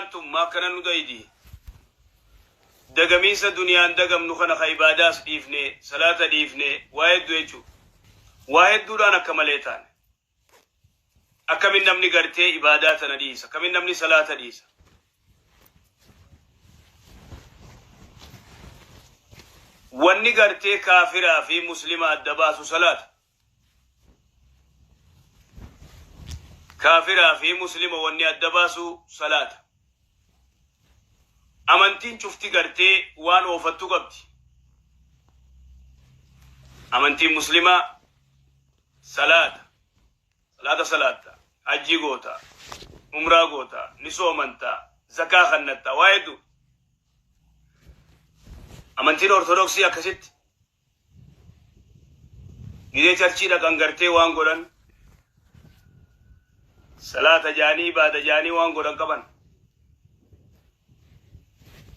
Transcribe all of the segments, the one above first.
Duniyaan tun maa akkana nu daydi? Dagamiinsa duniyaan dagamnu kana ka ibaadaas dhiifne, salaata dhiifne, waa hedduu jechuu. Waa hedduudhaan akka malee taane. Akkamin namni gartee ibaadaa tana dhiisa? Akkamin namni salaata dhiisa? Wanni gartee kaafiraa fi muslima adda baasu salaata. Kaafiraa fi muslima wanni adda baasu salaata. Amantiin cufti gartee waan oofattu qabdi. Amantiin muslimaa salaata. Salaata salaatta, hajjii goota, umraa goota, ni soomanta, zakaa kannatta, waa hedduu. Amantiin Ortodoksii akkasitti gizee charchii dhaqan gartee waan godhan salaata jaanii ibaada jaanii waan godhan qaban.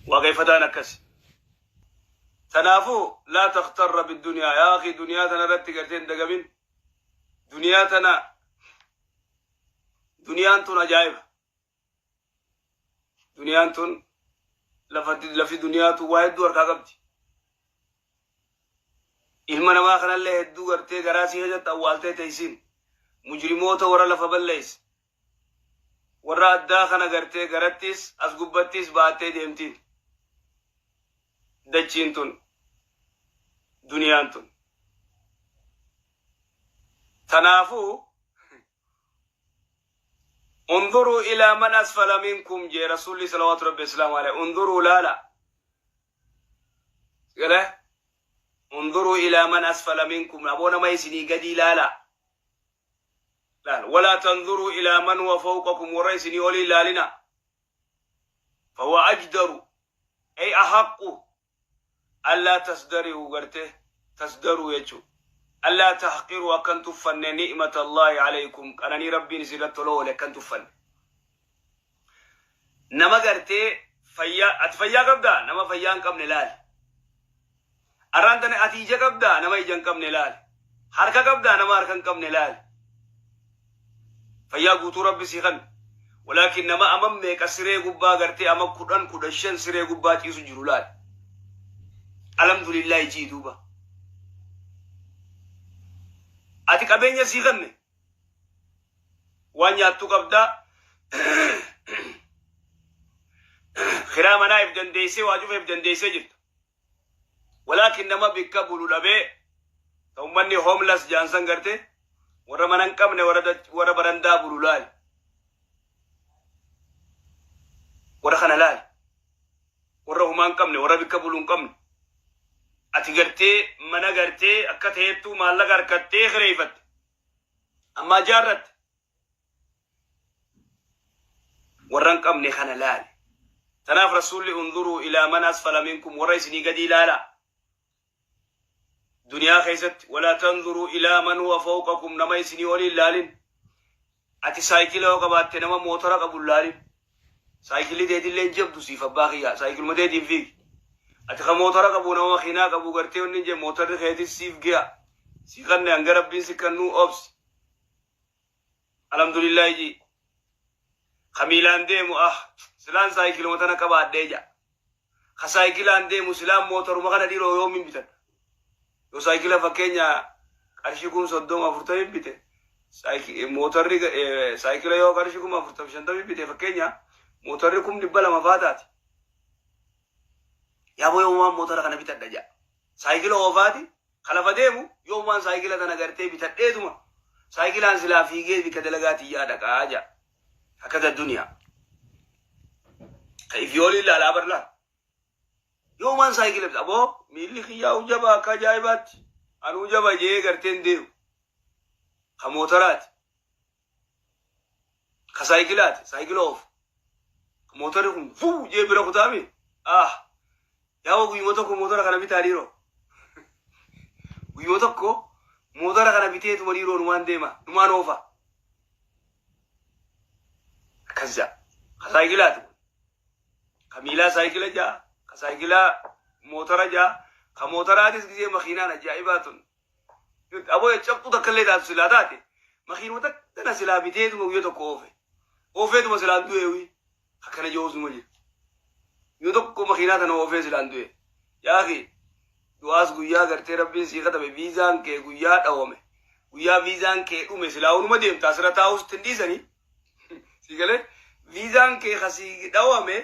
Waaqeffataan akkasi. Tanaafuu laa takhtarra bidduniyaa yaa akii duniyaa tana irratti gartee hin dagamin. Duniyaa tana duniyaan tun ajaa'iba. Duniyaan tun lafa lafi duniyaa tun waa hedduu harkaa qabdi. Ilma namaa kanallee hedduu gartee garaa sii keessatti awwaaltee teessiin. Mujrimoota warra lafa balleesse. Warra addaa kana gartee garattis as gubbattis baattee deemtiin. Dachiin tun duniyaan tun. Tanaafuu Unduruu ilaa man asfala minkum jee Rasuulli salawaatu rabbi islaamu alayhi. Unduruu laala. Gale? Unduruu ilaa man asfala minkum. Aboo nama isinii gadii laala. Laal. Walaa tanduruu ilaa man huwa fawqakum warra isinii olii laalina. Fahuwa ajdaru ay ahaqqu allaa tasdari'u garte tasdaruu jechuu allaa tahqiruu akka hin tuffanne ni'mata Allaahi alaykum qananii Rabbiin isin irratti tola oole akka hin tuffanne. Nama gartee fayyaa ati fayyaa qabdaa nama fayyaa hin qabne laali. Arraan tana ati ija qabdaa nama ija hin qabne laali. Harka qabdaa nama harka hin qabne laali. Fayyaa guutuu Rabbi sii kanne. Walaakin nama ama meeqa siree gubbaa gartee ama 10 15 siree gubbaa ciisu jiru laali. Alhamdulillahi jii duuba. Ati qabeenya sii kanne. Waan nyaattu qabdaa. Kiraa manaa if dandeessee waa cufa if dandeessee jirta. Walaakin nama bikka bulu dhabee ta ummanni homeless jaan san garte warra mana hin qabne warra barandaa bulu laali. Warra kana laali. Warra humaa hin qabne warra bikka bulu hin qabne. Ati gartee mana gartee akka ta'ettuu maallaqa harkattee kireeffatte. Ammaa jaarratte. Warra hin qabne kana laali. Tanaaf Rasuulli unzuruu ilaa man asfala minkum warra isinii gadii laalaa. Duniyaa keessatti walaa tanzuruu ilaa man huwa fawqakum nama isinii olii hin laalin. Ati saayikila yoo qabaatte nama mootora qabu hin laalin. Saayikilli teetillee hin jabdu siif abbaa kiyyaa saayikiluma teetiin fiigi. Ati ka mootora qabu nama makiinaa qabu gartee wanni hin jee mootorri keetis siif ge'a. Sii kanne hanga rabbiin si kannuu obsi. Alhamdulillahi jii. Ka miilaan deemu ah silaan saayikiluma tana qabaadhee ja'a. Ka saayikilaan deemu silaan mootoruma kana dhiiroo yoomiin bitadha. Yoo saayikila fakkeenya qarshii 30,000 40 bite mootorri saayikila yoo qarshii 40,000 50 bite fakkeenya mootorri 200,000 faa taati. Yaaboo yoomumaan mootora kana bitadha ja'a. Saayikila oofaati Ka lafa deemu yoomumaan saayikila tana gartee bitadheetuma saayikilaan silaa fiigee bikka dalagaa tiyyaa dhaqaa ja'a. Hakaza duniyaa. Ka ifii olii laalaa bar laal. Yoomumaan saayikila bita aboo miilli kiyyaa jaba akka ajaa'ibaatti. Anuu jaba jee gartee hin deemu. Ka mootoraati. Ka saayikilaati. Saayikila oofu. Mootorri kun fuu jee bira kutaami. Ah. Yaa'oo guyyuma tokko mootora kana bitaa dhiiroo. Guyyuma tokko mootora kana biteetuma dhiiroo numaan deema. Numaan oofa. Akkas ja'a. Ka saayikilaati kun. Ka miilaa saayikila ja'a. Ka saayikilaa mootora ja'a. Ka mootoraatis gisee makiinaan ajaa'ibaa tun. Aboo caccabtuu takka illee taatu silaa taate makiinuma takka tana silaa biteetuma guyya tokko oofe. Oofeetuma silaa du'eewi. Akkana jiruus numa jira. Yoo tokko makiinaa tana oofee silaan du'e. Yaaki du'aas guyyaa gartee Rabbiin sii katabe, viizaan kee guyyaa dhawame. Guyyaa viizaan kee dhume silaa unuma deemta, asirra taa'us ittiin dhiisanii. Si galee, viizaan kee kasii dhawame,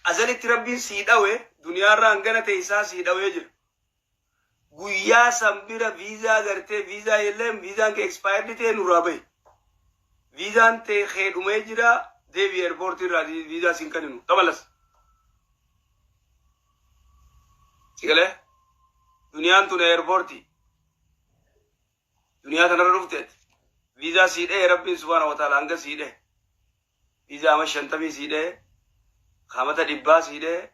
azalitti Rabbiin sii dhawe, duniyaarraa hangana ta'e isaa sii dhawee jira. Guyyaa san bira viizaa gartee viizaa yelleen, viizaan kee expired ta'e, nurraa bahi. Viizaan ta'e kee dhumee jira, deebi airportii irraa, viizaa siin kennu tabalas. Si galee, duniyaan tun airportii. Duniyaa tanarra dhufteeti. Viizaa sii dha'e Rabbiin subhaana wa ta'ala, hanga sii dha'e. Viizaa ama 50 sii dha'e, kaamata 100 sii dha'e,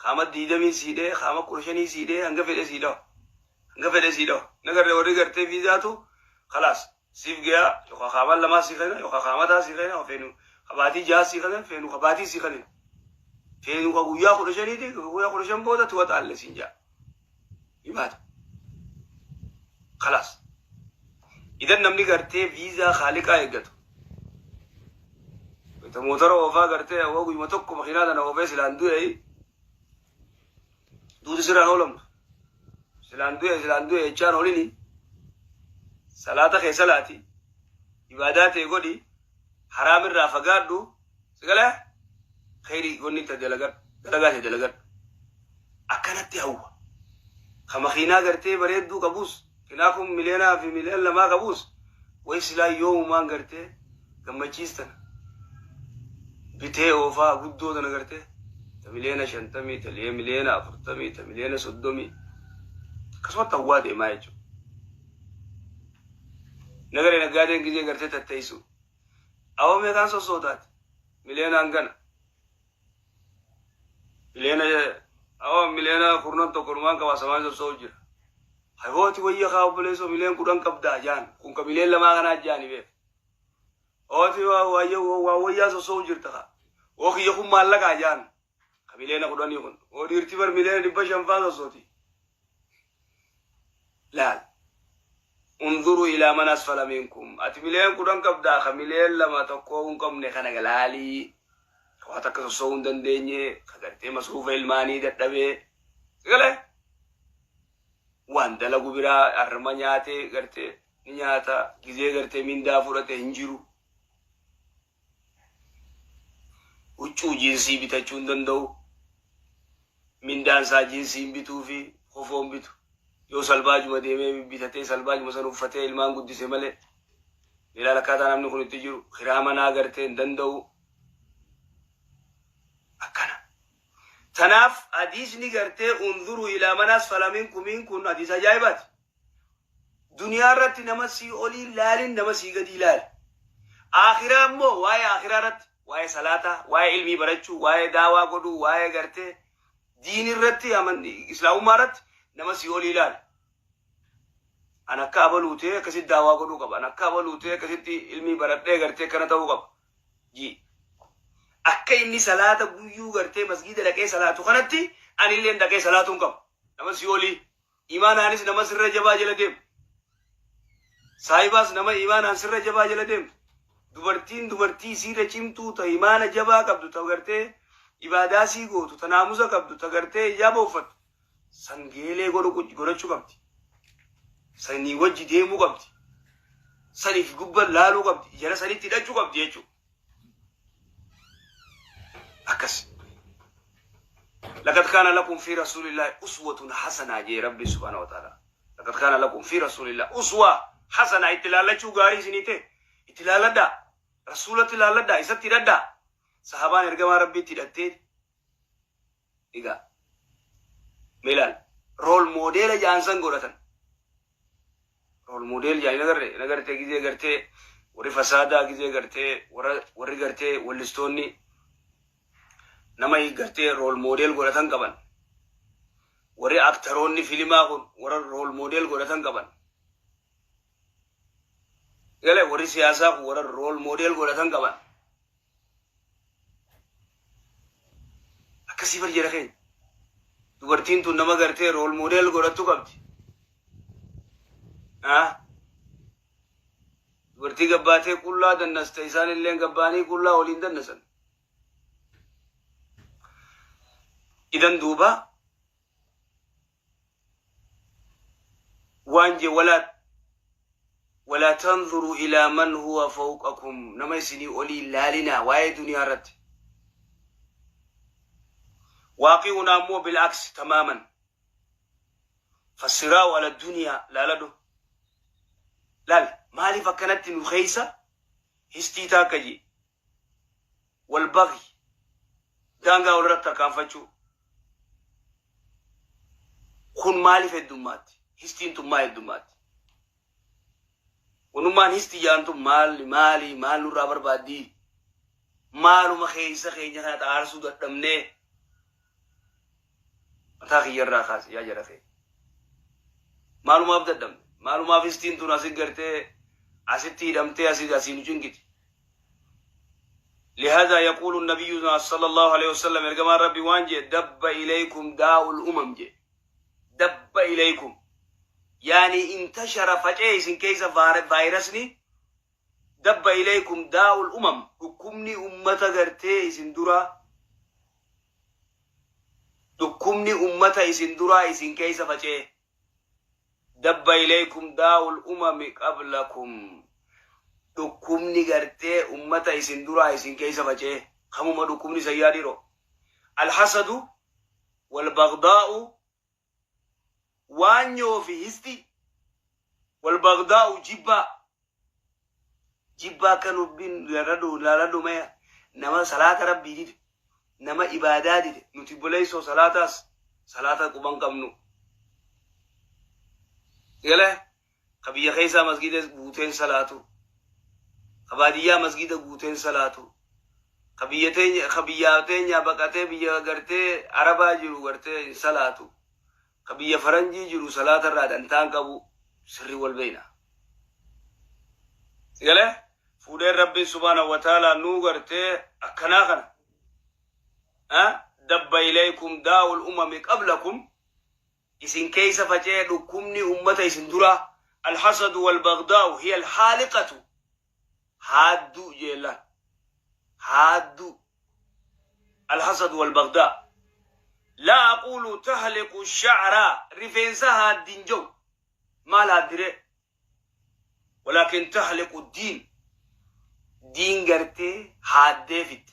kaama 20 sii dha'e, kaama 15 sii dha'e, hanga fedhe sii dha'a. Hanga fedhe sii dha'a. Nagarree warri gartee viizaatu khalaas siif gayaa, yookaan kaama lamaa sii kenna, yookaan kaamataa sii kenna, feenu kabaatii jaha sii kenna, feenu kabaatii sii kenna. Feenu ka guyyaa 15ti, guyyaa 15 booda tuwa xaalle siin jaa. Ni baata. Khalaas. Idan namni gartee viizaa Khaaliqaa eeggatu. Wayita motora oofaa gartee hawwa guyyuma tokko makiinaa tana oofee silaan du'e, duuti sirraan oolamtu. Silaan du'e, silaan du'e jechaan oolini, salaata kee salaati, ibaadaa ta'e godhi, haraam irraa fagaadhu, sigalee kheyrii wanni itti dalagadhu, dalagaa ta'e dalagadhu. Akkanatti hawwa. Ka makiinaa gartee bareedduu qabus, makiinaa kun miliyoonaa fi miliyoona 2 qabus, way silaa yoomumaan gartee gammachiistan bitee oofaa guddoo tana gartee ta miliyoona 50, ta miliyoona 40, ta miliyoona 30, akkasumatti hawwaa deemaa jechuudha. Nagaree naggaadeen gizee gartee tatteessu. Awwa, meeqaan sossootaati? Miliyoona hangana. Miliyoona, awwa, miliyoona 11 dhumaan qaba, samaan sossoo'u jira. Hayooti wayya kaa obboleessoo, miliyoona 10 qabdaa jaan, kun ka miliyoona 2 kanaa jaani beek. Ooti waa wayyaa sossoo'u jirta kaa. Oo kiyya kun maallaqaa jaan. Ka miliyoona 10 kun. Oo dhiirti bar miliyoona 500 faa sossooti. Laal. Unzuru ilaa man asfala minkum. Ati miliyoona 10 qabdaa, ka miliyoona 2 tokko hin qabne kana galaalii. Ka waa takka sossoo'uu hin dandeenye, ka gartee masruufa ilmaanii dadhabee. Sagalee? Waan dalagu biraa harma nyaatee gartee ni nyaata, gizee gartee mindaa fudhate hin jiru. Huccuu jiinsii bitachuu hin danda'u. Mindaan isaa jiinsii hin bituu fi kofoo hin bitu. Yoo salbaajuma deemee bitatee salbaajuma san uffatee ilmaan guddise malee. Ilaala akkaataa namni kun itti jiru. Kiraa manaa gartee hin danda'u. Akkana. Tanaaf hadiisni gartee unzuru ilaa man asfala minkumiin kun hadiisa ajaa'ibaati. Duniyaa irratti nama sii olii laalin, nama sii gadii laali. Akhiraa immoo waa'ee akhiraa irratti, waa'ee salaataa, waa'ee ilmii barachuu, waa'ee daawaa godhuu, waa'ee gartee diin irratti, islaamummaa irratti nama sii olii laali. An akka abaluu ta'e akkasitti daawaa godhuu qaba. An akka abaluu ta'e akkasitti ilmii baradhee gartee akkana ta'uu qaba. Ji. Akka inni salaata guyyuu gartee masgiida dhaqee salaatu kanatti anillee dhaqee salaatuun qaba. Nama sii olii. Imaanaanis nama sirra jabaa jala deemu. Saahibaas nama imaanaan sirra jabaa jala deemtu. Dubartiin dubartii isiirra cimtuu, ta imaana jabaa qabdu, ta gartee ibaadaa sii gootu, ta naamusa qabdu, ta gartee hijaaba uffattu san geelee godhachuu qabdi. Sanii wajji deemuu qabdi. Saniif gubba laaluu qabdi. Jara sanitti hidhachuu qabdi jechuudha. Akkas. لقد كان لكم في رسول الله أسوة حسنة جي ربي سبحانه وتعالى. لقد كان لكم في رسول الله أسوة حسنة. Itti laalachuu gaarii isinii ta'e itti laaladhaa, rasuulatti laaladhaa, isatti hidhadhaa. Sahabaan ergamaa Rabbiitti hidhattee egaa milaal role model jaansan godhatan. Role model jaani nagarre nagartee gizee gartee warri fasaadaa, gizee gartee warri gartee wallistoonni nama gartee role model godhatan qaban. Warri aktaroonni filimaa kun warra role model godhatan qaban. Galee warri siyaasaa kun warra role model godhatan qaban. Akkasii bar jira keenya. Dubartiin tun nama gartee role model godhattu qabdi. Dubartii gabbaatee qullaa dannaste, isaan illee gabbaanii qullaa waliin dannasan. Idan duuba waan je walaa tanzuruu ilaa man huwa fawqakum, nama isinii olii laalinaa waa'ee duniyaa irratti. Waaqi'una ammoo bil'aksi tamaaman. Fassiraa'u ala duniyaa laaladhu. Laal, maaliif akkanatti nu keessa histii taakka jee wal baghi, daangaa walirratti tarkaanfachuu kun maaliif heddummaatti? Histiin tun maa heddummaatti? Wanummaan histi jaantu maal maali? Maal nurraa barbaaddii? Maaluma keessa keenya kana xaarsuu dadhabnee? Mataa kiyyarraa kaase, yaa jara kee. Maalumaaf dadhabne? Maalumaaf histiin tun asit gartee asitti hidhamtee asii asii nu cinqiti? لهذا يقول النبي صلى الله عليه وسلم، ergamaan Rabbi waan jee: دب إليكم داء الأمم jee. دب إليكم يعني انتشر، faca'e isin keessa vaayirasni. دب إليكم داء الأمم، dhukkubni ummata gartee isin dura, dhukkubni ummata isin duraa isin keessa faca'e. دب إليكم داء الأمم قبلكم، dhukkubni gartee ummata isin duraa isin keessa faca'e. Kamuma dhukkubni sayyaa dhiiroo? الحسد والبغضاء، waanyoo fi histi. والبغضاء، jibbaa. Jibbaa akka nubbiin laaladhu, laaladhu. Maya nama salaata Rabbii dide, nama ibaadaa dide. Nuti buleessoo salaataas salaata quban qabnu gale. Ka biyya keessaa masgida guuteen salaatu, ka baadiyyaa masgida guuteen salaatu, ka biyya teenya, ka biyyaa teenya baqatee biyya gartee Arabaa jiru gartee hin salaatu, ka biyya Faranjii jiru salaata irraa dantaan qabu. Sirrii wal beeyna. Gale fuudheen Rabbiin سبحانه وتعالى nuu gartee akkanaa kana. دب إليكم داء الأمم قبلكم، isin keessa faca'ee dhukkubni ummata isin dura. الحسد والبغضاء هي الحالقة، haadduu jeellaan, haadduu. الحسد والبغضاء، لا أقول تحلق الشعر، rifeensa haaddin jau, maal haaddire? ولكن تحلق الدين، diin gartee haaddee fitte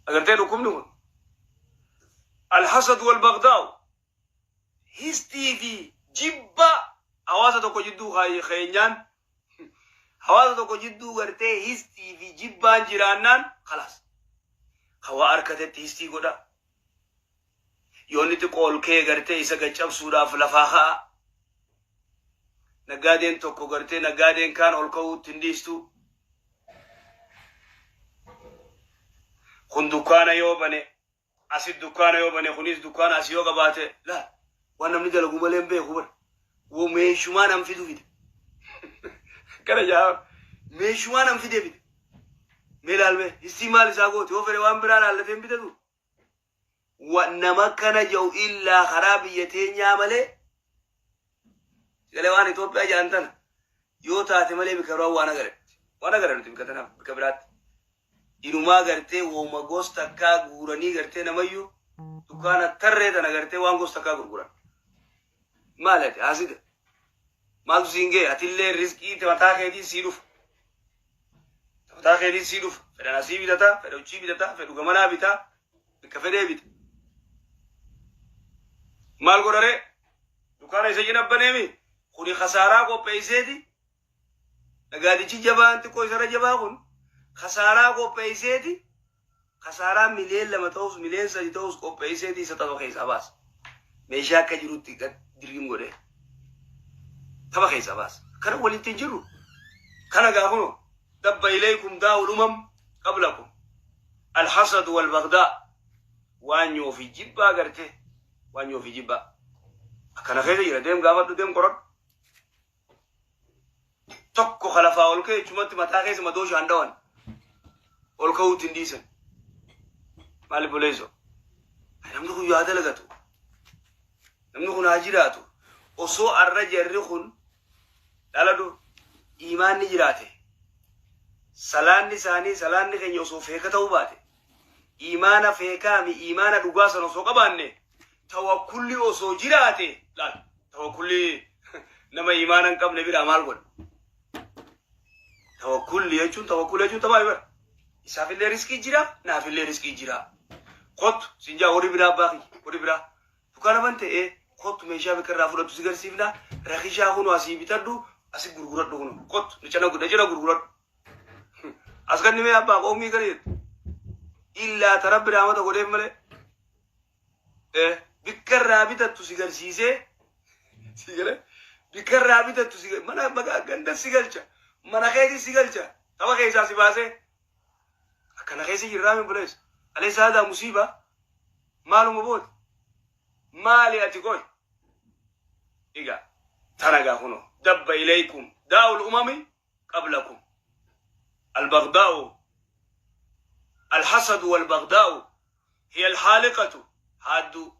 agartee. Dhukkubni kun الحسد والبغضاء، histii fi jibba hawaasa tokko jidduu keenyaan, hawaasa tokko jidduu gartee histii fi jibbaan jiraannaan, خلاص, hawaa harkatetti histii godha. Yoo inni xiqqoo ol ka'e gartee isa gaccabsuudhaaf lafaa ka'a. Naggaadeen tokko gartee naggaadeen kaan ol ka'uutti hin dhiistu. Kun dukkaana yoo bane, asit dukkaana yoo bane, kunis dukkaana asii yoo qabaate, laa, waan namni dalagu malee hin beeku bara. Woo, meeshumaa nam fidu fide. Kana jaa, meeshumaa nam fide fide. Mee ilaalme, histii maal isaa gooti? Yoo fedhe waan biraa laallatee hin bitatu. Nama kana jau illaa karaa biyya teenyaa malee, galee waan Itoophiyaa jedhan tana yoo taate malee, bika biraa waan agare, waan agare nuti bika tanaaf bika biraatti. Inumaa gartee wooma gosta akkaa guuranii gartee namayyuu dukkaana tarree tana gartee waan gosta akkaa gurguran. Maal ati haasida? Maaltu siin ga'e? Atillee riskii mataa keetiin sii dhufa. Mataa keetiin sii dhufa. Fedhan asii bitataa, fedha uchii bitataa, fedhu gamanaa bitaa, bikka fedhee bita. Maal godharee? Dukkaana isa cina baneemi. Kuni kasaaraa qopheesseeti. Nagaadichi jabaan xiqqoo isarra jabaa kun kasaaraa qopheesseeti. Kasaaraa 2 miliyoon ta'us, 3 miliyoon ta'us qopheesseeti isa tapha keessaa baasa. Meeshaa akka jirutti dirgim godhee tapha keessaa baasa. Kana walitti hin jiru. Kana gaafunoo دب إليكم داء الأمم قبلكم، الحسد والبغضاء، waanyoo fi jibbaa gartee, waanyoo fi jibbaa. Akkana keessa jira. Deem gaafadhu, deem qoradhu. Tokko kalafaa ol ka'e jechumatti mataa keessa madooshaan dhawan, ol ka'uutti hin dhiisan. Maali buleeso? Namni kun yaa dalagatu. Namni kun haa jiraatu. Osoo arra jarri kun dhaladhu. Iimaanni jiraate, salaanni isaanii salaanni keenya osoo feeka ta'uu baate, iimaana feekaami iimaana dhugaa sana osoo qabaanne, tawakkulli osoo jiraate, laal, tawakkulli nama iimaana hin qabne biraa maal godha? Tawakkulli jechuun, tawakkula jechuun tamaa bara. Isaafillee riskii jira, naafillee riskii jira. Kottu sin jaa warri biraa, abbaa kiyya warri biraa dukaana ban ta'ee, kottu meeshaa bakka irraa fudhattu si garsiifna, rakishaa kunu asii bitadhu, asii gurguradhu, kunu kottu na cina, na cina gurguradhu. As kan mee abbaa qoomii gara jettu. Illaa ta Rabbi raamata godheef malee. Bikka irraa bitattu si garsiisee, si galee, bikka irraa bitattu si mana maqaa ganda si galcha, mana keeti si galcha, tapha keessaa si baasee akkana keessa jirraa min buleessa. Aleessa aadaa musiibaa maaluma booda maali ati qoy egaa tana gaa kunoo dabba ilaykum daa'ul umami qablakum albagdaa'u الحسد والبغضاء هي الحالقة حاد،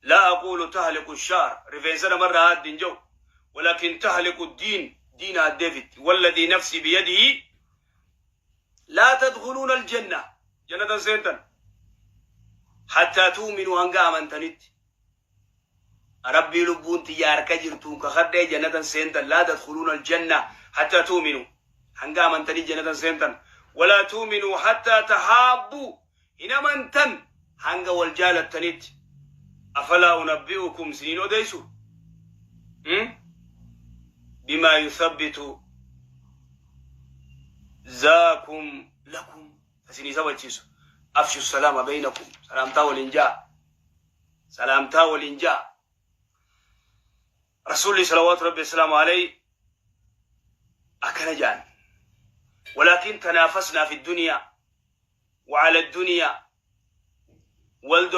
لا أقول تهلك الشعر، رفين مرة هاد جو، ولكن تهلك الدين، دين الديفيد. والذي نفسي بيده لا تدخلون الجنة، جنة سنتن، حتى تؤمنوا، hanga amantanitti. Rabbii lubbuun tiyya harka jirtuun kakadhee, jannatan seentan، لا تدخلون الجنة حتى تؤمنوا، hanga amantanii jannatan seentan. ولا تؤمنوا حتى تحابوا، hin amantan hanga wal jaalattanitti. أفلا أنبئكم، siniin odeysu، بما يثبت ذاكم لكم، isinii sabachiisu؟ أفشوا السلام بينكم، salaamtaa waliin jaa, salaamtaa waliin jaa. Rasuulli صلوات ربي السلام عليه akkana jaan. ولكن تنافسنا في الدنيا وعلى الدنيا، wal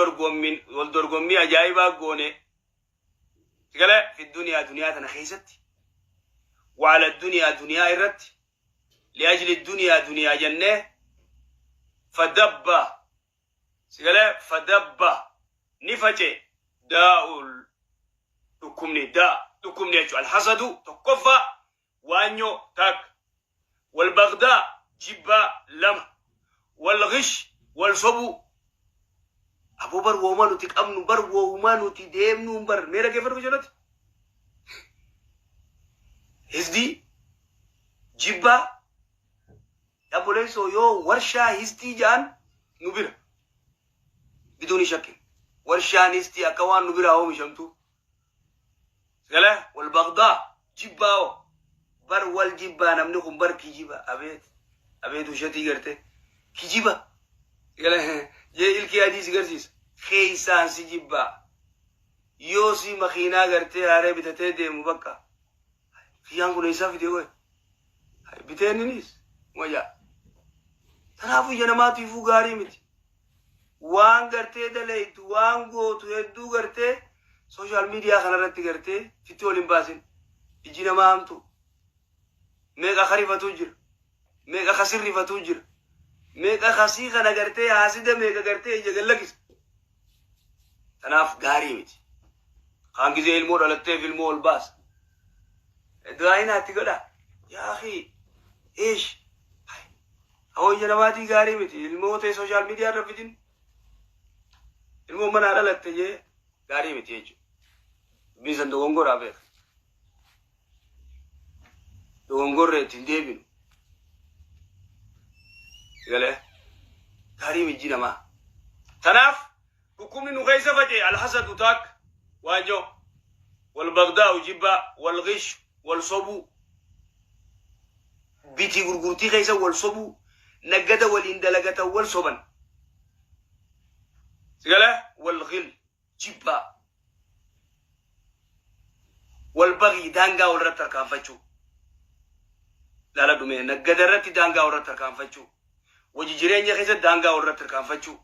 dorgommii ajaa'ibaa goone gale في الدنيا، duniyaa tana keessatti، وعلى الدنيا، duniyaa irratti، لأجل الدنيا، duniyaa jennee. فدب sigale فدب ni face داء، dhukkubni، داء dhukkubni jechuudha. الحسد tokkoffaa, waanyoo tak، والبغضاء jibbaa lama، والغش wal sobuu. Aboo, bar wooma nuti qabnu, bar wooma nuti deemnu, bar mee dhaggeeffadhu jalatti. Hisdii jibbaa obboleessoo, yoo warshaa hisdii ja'an nu bira bituun shakkin, warshaan hisdii akka waan nu biraa oomishamtu gala. والبغضاء jibbaa oo bar wal jibbaa, namni kun bar kijiba, abeet abeet, ushatii garte kijiba gala jee ilkii adii si garsiisa, keeysaan si jibbaa. Yoo si makiinaa gartee haaree bitatee deemu, bakka kiyyaan kun eessaa fide goy biteenninis wayyaa. Kanaafuu ija namaatu ifuu gaarii miti. Waan gartee daleeytu, waan gootu hedduu gartee social media kanarratti gartee fitti waliin baasin. Iji namaa hamtu. Meeqa karifatu jira, meeqa kasirrifatu jira, meeqa kasii kana gartee haasida, meeqa gartee ija gallakisa. Kanaaf gaarii miti. Kaan gizee ilmoo dhalatteef ilmoo ol baasa. Du'aa naatti godha. يا أخي إيش hawwa, ija namaatii gaarii miti. Ilmoo ta'e social media irra fidin. Ilmoo manaa dhalatte jee gaarii miti jechuudha. Dubbiin san dogongoraa beeka. Dogongorree ittiin deebinu. Galee gaarii miti namaa. Tanaaf dhukkubni nu keessa faca'e الحسد taak waanjoo, والبغضاء jibbaa, والغش wal sobuu, bitii gurgurtii keessa wal sobuu, naggada waliin dalagatan wal soban sigale, والغل jibbaa, والبغي daangaa walirratti tarkaanfachuu. Laala dhume, naggada irratti daangaa walirratti tarkaanfachuu, wajji jireenya keessatti daangaa walirratti tarkaanfachuu.